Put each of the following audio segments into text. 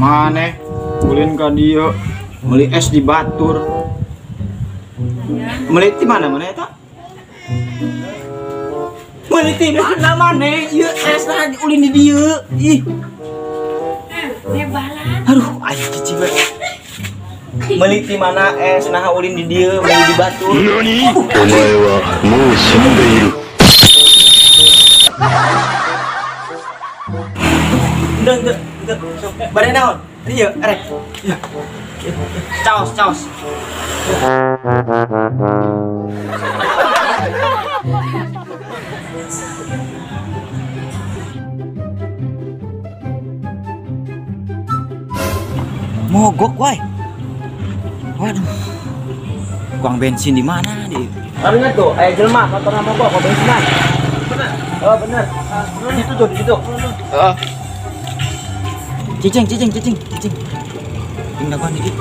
Maneh ulin ka dieu meuli es di batur. Meuli ti mana maneh eta? Meuli ti mana maneh? Ieu es nah ulin di dieu. Ih. Aduh, aing cicing we. Meuli ti mana es nah ulin di dieu, meuli di batur. Omae wa mou shindeiru. Ndeu, ndeu, sok. Bade naon? Ieu, erek. Iya. Caos, caos. Mogok wae. Waduh. Kuang bensin di mana di? Baru tuh, aya jelema motorna mogok kok bensinan. Bener. Oh, bener. Itu tuh di situ. Heeh. Cicing, cicing, cicing, cicing. Ting dagoan dikit.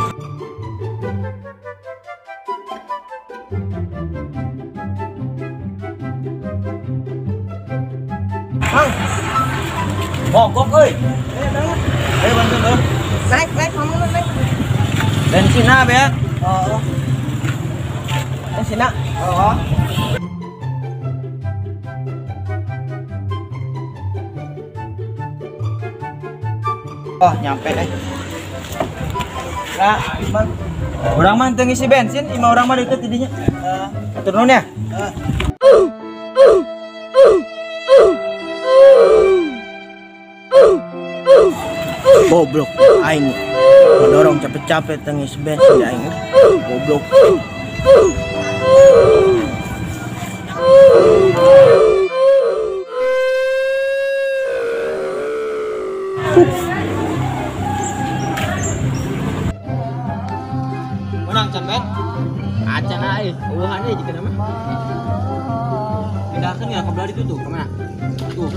Mang. Mogok euy. Ayo bantu euy. Naik, naik, kamu naik. Bensin ah, Bea. Oh. Bensin ah. Oh. Oh, nyampe deh. Nah, Mang. Urang mah teu ngisi bensin, imah urang mah deukeut di dinya. Atur nuhun ya. Goblok aing. Ngedorong capek-capek teu ngisi bensin aing. Goblok. Menang can bet. Acan ae, eueuhan euy jika nama. Pindahkeun ya ke belah ditu tuh, kemana? Tuh.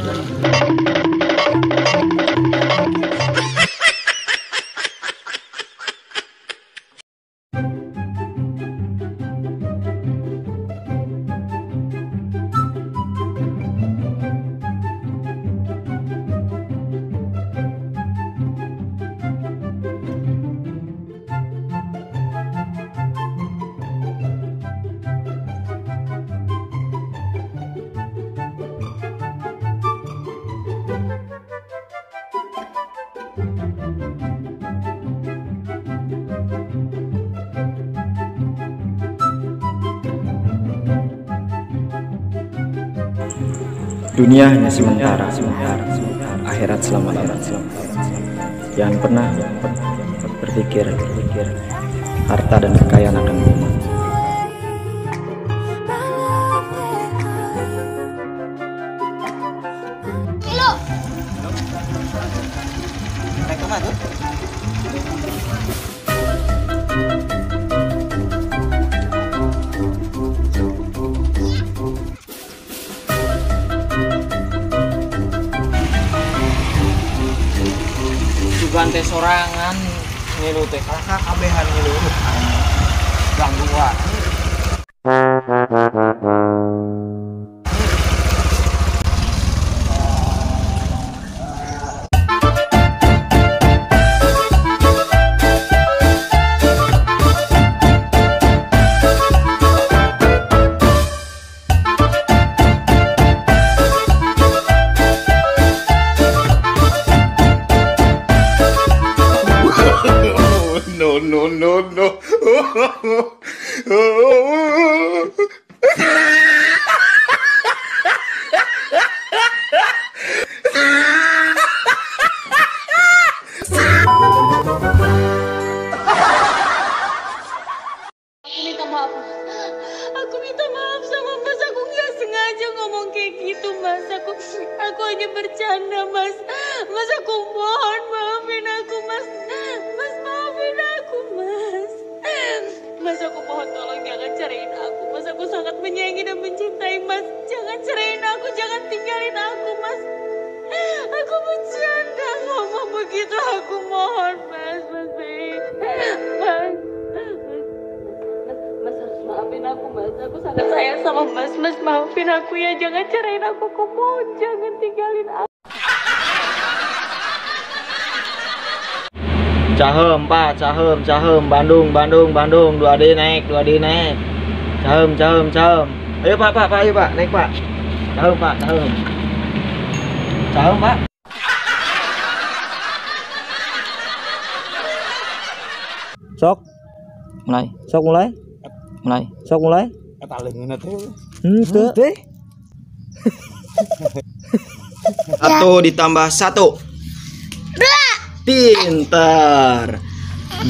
Dunia hanya sementara, akhirat selama-lamanya. Jangan pernah berpikir harta dan kekayaan akan punah. Sugan teh sorangan ngilu teh kalah kabehan ngilu gangguan. No, no, no, no. Aku minta maaf. Aku minta maaf sama Mas. Aku nggak sengaja ngomong kayak gitu, Mas. Aku hanya bercanda, Mas. Mas, aku mohon maafin aku, Mas. Mas, maafin aku, Mas. Mas, aku mohon tolong jangan ceraiin aku. Mas, aku sangat menyayangi dan mencintai Mas. Jangan ceraiin aku, jangan tinggalin aku, Mas. Aku bercanda ngomong begitu. Aku mohon, Mas. Mas, baik. Mas. Mas harus maafin aku, Mas. Aku sangat sayang sama Mas. Mas, maafin aku ya. Jangan ceraiin aku. Aku mohon jangan tinggalin aku. Cahem Pak, Cahem, Cahem, Bandung, Bandung, Bandung, 2D naik, 2D naik. Cahem, Cahem, Cahem. Ayo Pak, Pak, Pak, ayo Pak, naik Pak. Cahem Pak, Cahem. Cahem Pak. Sok. Mulai. Sok mulai. Mulai. Sok mulai. Eta leungeunna teh. Henteu. 1 ditambah 1. 2. Pinter.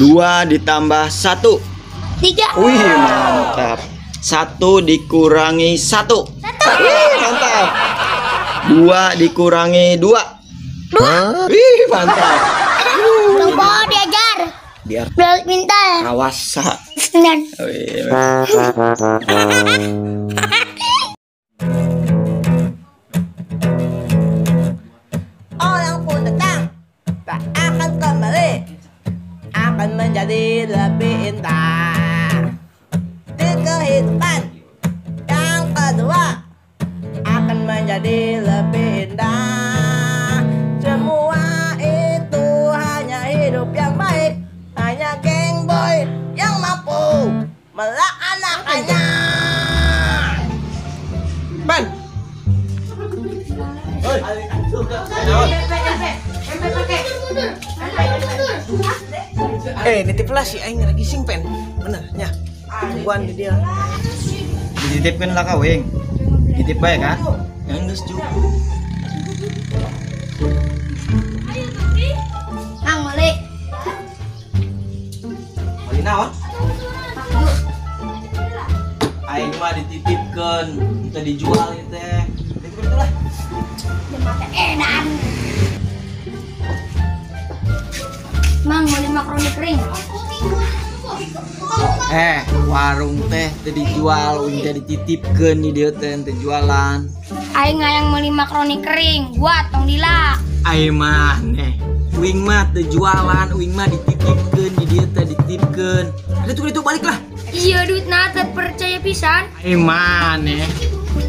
2 ditambah 1. 3. Wih, mantap. 1 dikurangi 1. 1. Wih, mantap. 2 dikurangi 2. 2. Wih, mantap. Lupa diajar. Biar pintar. Kawasa. Wih. Orang pun datang tak akan kembali, akan menjadi lebih indah di kehidupan yang kedua, akan menjadi lebih indah. Semua itu hanya hidup yang baik, hanya geng boy yang mampu melaksanakannya. Ban. Nitip lah si aing lagi sing pen. Bener nya. Tungguan di dia. Dititipkeun lah ka wing. Titip bae kan? Yang geus cukup. Ayo tuh. Mang meuli. Meuli naon? Aing mah dititipkeun, teu dijual ieu teh. Titipkeun lah. Mata edan. Mang meuli makaroni kering. Warung teh teu dijual, uing teh dititipkeun di dieu teh teu jualan. Aing hayang meuli makaroni kering, gua tong lila. Aing mah neh, uing mah teu jualan, uing mah dititipkeun di dieu teh dititipkeun. Ada tuh itu balik lah. Iya duitna teu percaya pisan. Aing mah neh.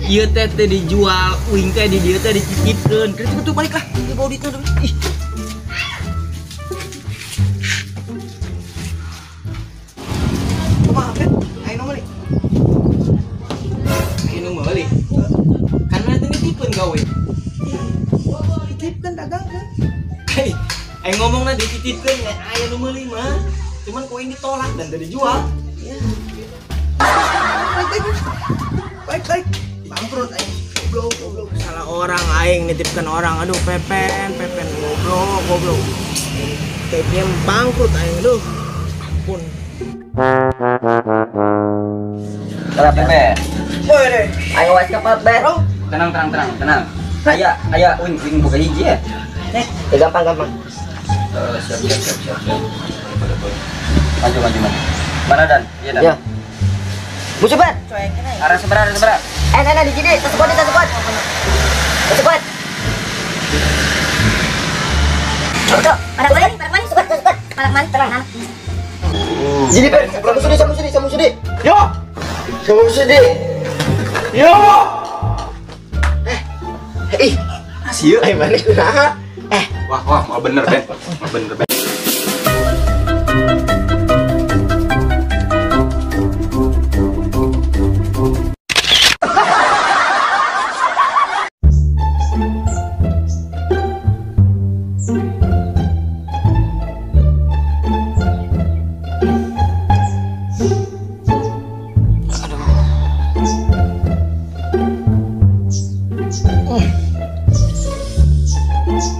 Ieu teh teu dijual, uing teh di dieu teh dititipkeun. Kitu tuh balik lah. Ieu bawa duitna. Ih. Kumaha kan? Aing nu meuli. Aing nu meuli. Kan mana teh nitipkeun gawe. Titipkeun dagangkeun. Hei, aing ngomongna dititipkeun aya nu meuli mah. Cuman ku aing ditolak dan teu dijual. Baik, baik. Bangkrut aing. Goblok, goblok. Salah orang aing nitipkan orang. Aduh, pepen, pepen goblok, goblok. TPM bangkrut aing, aduh. Ampun. Berapa, Be? Woi deh. Ayo wes kapal, Be. Tenang, tenang, tenang, tenang. Aya, aya uing uing buka hiji ya. Ya gampang, gampang. Siap, siap, siap, siap, siap. Maju, maju, maju. Mana Dan? Iya, Dan. Ya. Musuh, Ben. Arah seberang, arah seberang. Di sini, satu sekuat, satu sekuat. Cok, pada mana? Pada mana? Sekuat, sekuat. Pada mana? Tenang. Jadi, Ben, kamu sudi, kamu sudi, kamu sudi. Yo. Kamu sudi. Yo. Ih, sieu ai maneh kunaha? Wah, wah, mau bener, Ben. Mau bener, Ben.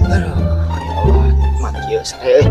Aduh, ya Allah, mati ya saya.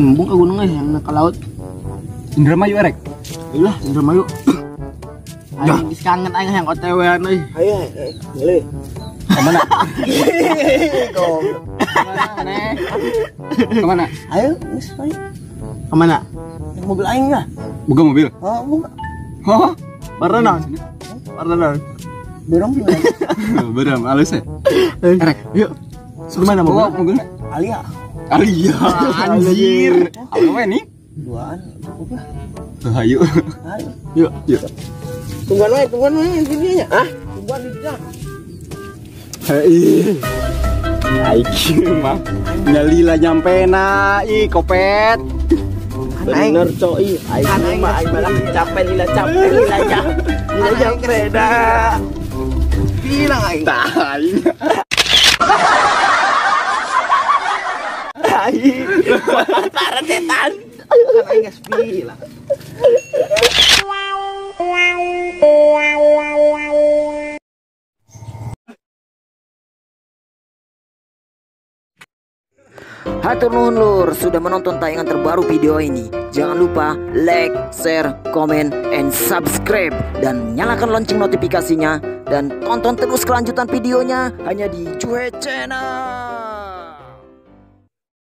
Aing embung ka gunung euy yang ke laut. Indramayu erek. Ilah Indramayu. Aing geus kangen aing hayang OTW-an euy. Ayo, boleh. Kemana? Kemana? Kemana? Ayo, geus ayo. Kemana? Mobil aing lah. Buka mobil. Oh, buka. Hah? Berenang. Berenang. Dorong gimana? Berem, halus ya. Erek. Yuk. Gimana Bawa mobil? mobilnya? Alia. Alia, anjir. Apa nih? Duaan, cukup lah. Ayo. Ayo. Yuk, yuk. Tungguan wae sini nya. Hah? Tungguan di dia. Hei. Aing mah nyalila nyampe na ih kopet. Bener coy, aing mah aing malah capek lila capek lila lila nyampe dah. Bilang aing. Tai. Tai. Taran setan. Kan aing geus bilang. Hatur nuhun lur sudah menonton tayangan terbaru video ini. Jangan lupa like, share, comment, and subscribe. Dan nyalakan lonceng notifikasinya. Dan tonton terus kelanjutan videonya hanya di Juhe Channel.